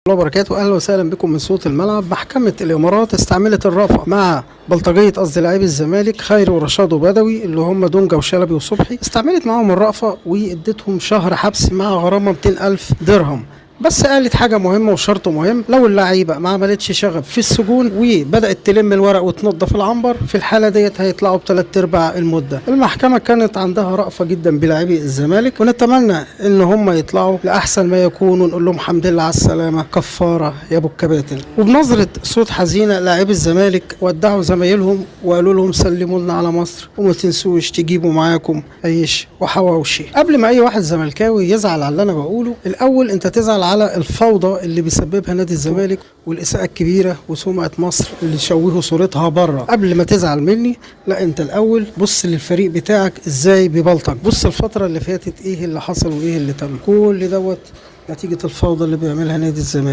الله وبركاته. اهلا وسهلا بكم من صوت الملعب. محكمة الامارات استعملت الرأفة مع بلطجيه، قصدي لاعبي الزمالك خيري ورشاد وبدوي اللي هم دونجا وشلبي وصبحي، استعملت معاهم الرأفة واديتهم شهر حبس مع غرامة 200 الف درهم. بس قالت حاجة مهمة وشرط مهم: لو اللعيبة ما عملتش شغب في السجون وبدأت تلم الورق وتنظف العنبر، في الحالة ديت هيطلعوا بثلاث ارباع المدة. المحكمة كانت عندها رأفة جدا بلاعبي الزمالك، ونتمنى ان هم يطلعوا لأحسن ما يكون، ونقول لهم الحمد لله على السلامة، كفارة يا ابو الكباتن. وبنظرة صوت حزينة لاعبي الزمالك ودعوا زمايلهم وقالوا لهم سلموا لنا على مصر وما تنسوش تجيبوا معاكم عيش وحواوشي. قبل ما اي واحد زملكاوي يزعل على اللي انا بقوله، الاول انت تزعل على الفوضى اللي بيسببها نادي الزمالك والاساءة الكبيرة وسمعه مصر اللي شوهوا صورتها بره. قبل ما تزعل مني، لا، انت الاول بص للفريق بتاعك ازاي بيبلطج. بص الفترة اللي فاتت ايه اللي حصل وايه اللي تم، كل دوت نتيجة الفوضى اللي بيعملها نادي الزمالك.